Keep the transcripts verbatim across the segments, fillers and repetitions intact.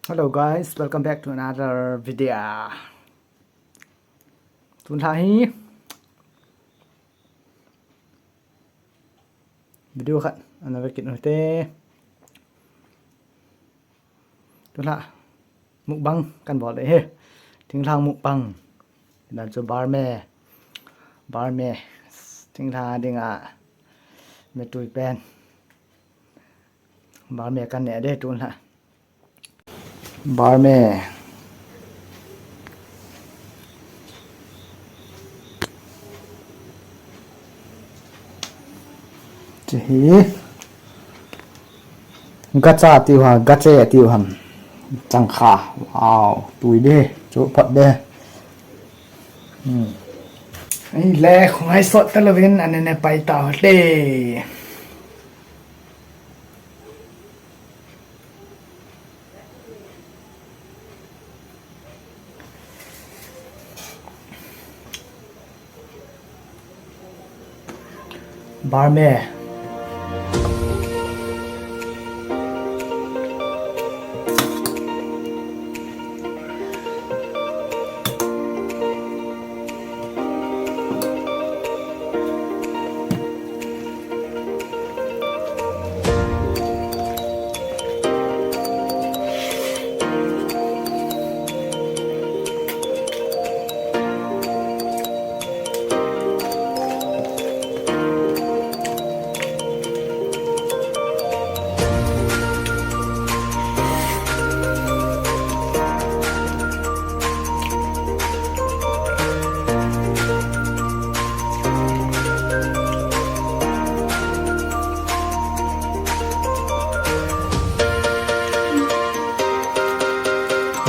Hello guys, welcome back to another video. Tun lha hi video khat ana ve kit u hite. Tun lha mukbang kan bol ding ahi. Thinglhang mukbang. Hinan chu barme. Barme. Thinglhang dinga metui pen. Barme kan neh ding tun lha. Barme. Chu hi. Gacha tiu ham, gache tiu ham. Chang kha. Wow, tui ding, chu phot ding. Hmm. Ei le, khongai sot talouvin, anene pai tau le. Barme.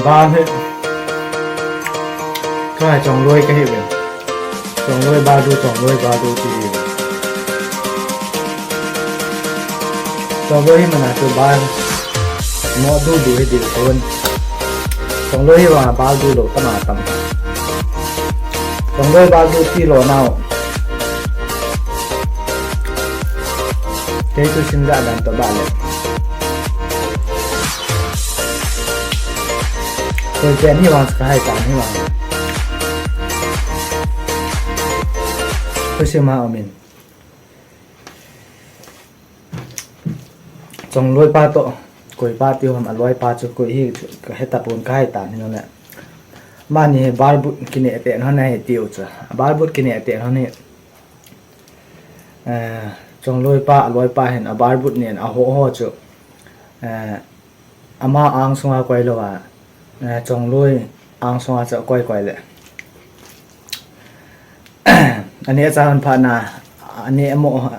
Bal hi. Ka hai Chongloi ka hi ve. Chongloi bal du, Chongloi bal du ti hi. Chongloi hi mana chu bal. Mo du du hi dil kon. Chongloi hi vang bal du lou tam a tam. Chongloi bal du ti lou nau. Kei tu sim ja dan to ba le. Koi pen hi vang ka hai tan hi vang. Koi sim ha amin. Chongloi pa to, koi pa tiu ham a loi pa chu koi hi ka he tapon ka hai tan hi no le. Mani hi bal but kine te no na he tiu chu. Bal but kine te no ni. Eh, Chongloi pa, a loi pa hin a bal but nen a ho ho chu. Eh, ama ang sunga koi lou a. Eh, Chongloi ang sunga chu koi koi le. Ani a cha hon pha na, ani a mo,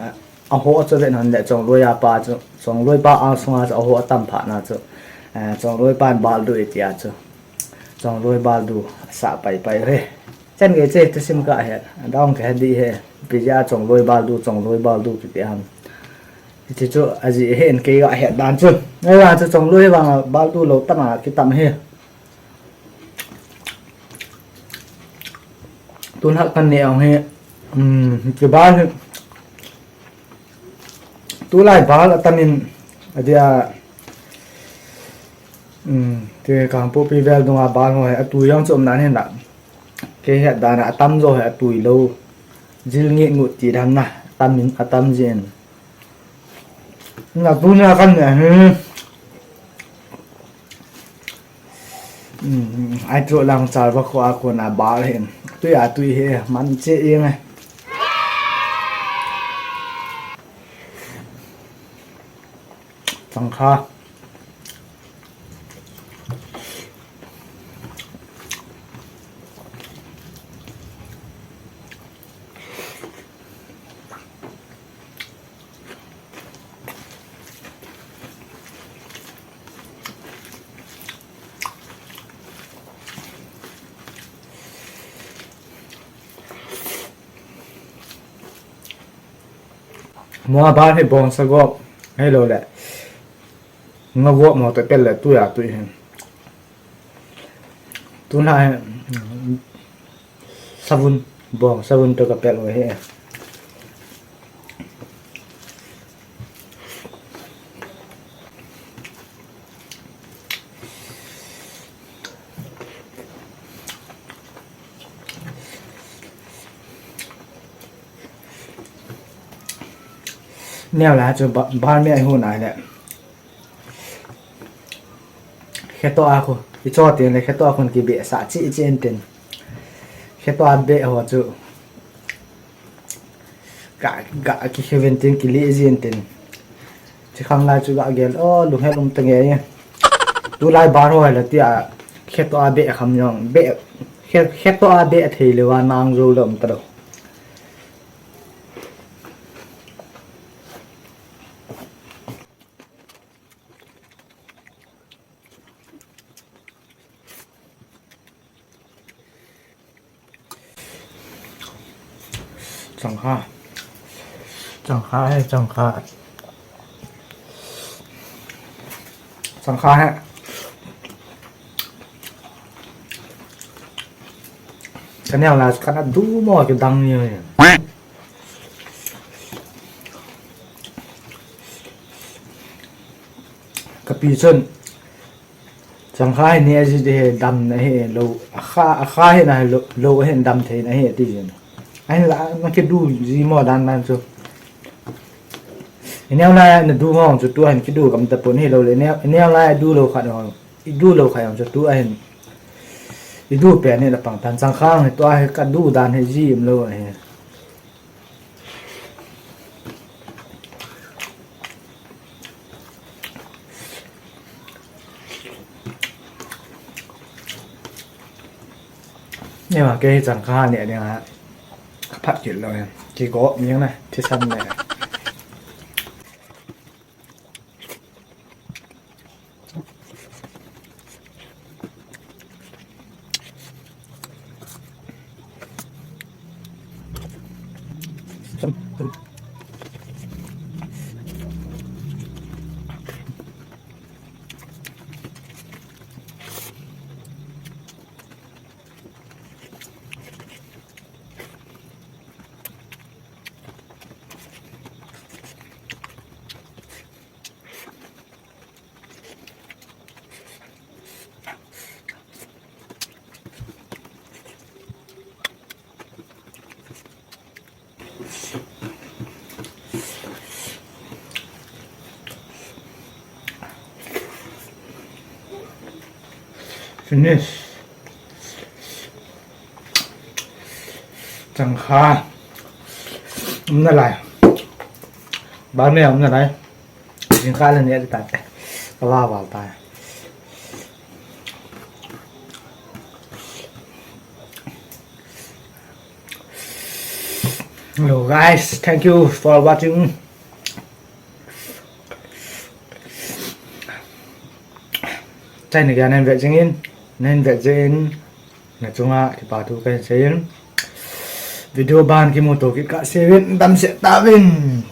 a ho chu ve non le Chongloi a pa chu. Chongloi pa ang sunga chu a ho a tam pha na chu. Eh, Chongloi pan bal du i tia chu. Chongloi bal du sa pai pai he. Chan ge che tu sim ka he. Dong ka he di he. Pi ja Chongloi bal du, Chongloi bal du ki ti ham. Ti chu a ji he en ke ga he dan chu. Ai wa chu Chongloi vang bal du lou tam a ki tam he. Tun hak kan ne ong he. Um, ki bal he. Tulai bal a tam in a dia. Um, te Kangpokpi vel dunga bal ho he, a tui jong chu um nan hin la. Kei het dan a tam jo he a tui lou. Jil ngi ngut ti dan na, a tam in, a tam jin. Na tuna kan ne, hmm. Hmm, ai tro lang char va kho a kho na bal he. Tui a tui he, man che ing e. Chang kha. Mo a bal hi bong sa gop. Hello le. Nga gop mo te pel le tui a tui hin. Tun la hi, savun, bong savun to ka pel u hi. Neo la chu ba-, bar mi a hu nai le. Kheto a khu. I cho tin le kheto a khun ki be sa chi chi en tin. Kheto a be ho chu. Ga, ga ki kheven tin ki le jin tin. Chi khang lai chu ga gel o lunghel um ta nge. Tu lai bar ho la ti a kheto a be kham jong. Be khe-, kheto a be thei le wa nang jo le um ta lo. Changkha. Changkha he, changkha. Changkha he. Ka neo la, ka na du mo, ka dang ni. Ka pi chun, changkha hi ne ji de he dam na he lo, a kha, a kha he na lo, lo he dam thei na he ti jin. Ahin la, na ki du ji mo dan dan chu. I neo lai na du mo chu tu ahin ki du kam ta pon he lo le, i neo, i neo lai du lo khat ho. I du lo khat ho chu tu ahin. I du pe ni la pang tan changkha he tu ahi ka du dan he ji im lo he. Neo a ke hi changkha ne ding a. Ka phat kit lo he. Ki go mi na, thi san ne. Finish. Changkha. Um na lai. Bar mi a um na lai. Jingkah le ne ta te. Ka va val ta. Hello guys, thank you for watching. Chai ni ga nan ve jing in, nan ve jing in. Na chunga kipa thu kahin sei in. Video ban kimu to kit ka sei in, dam se ta vin.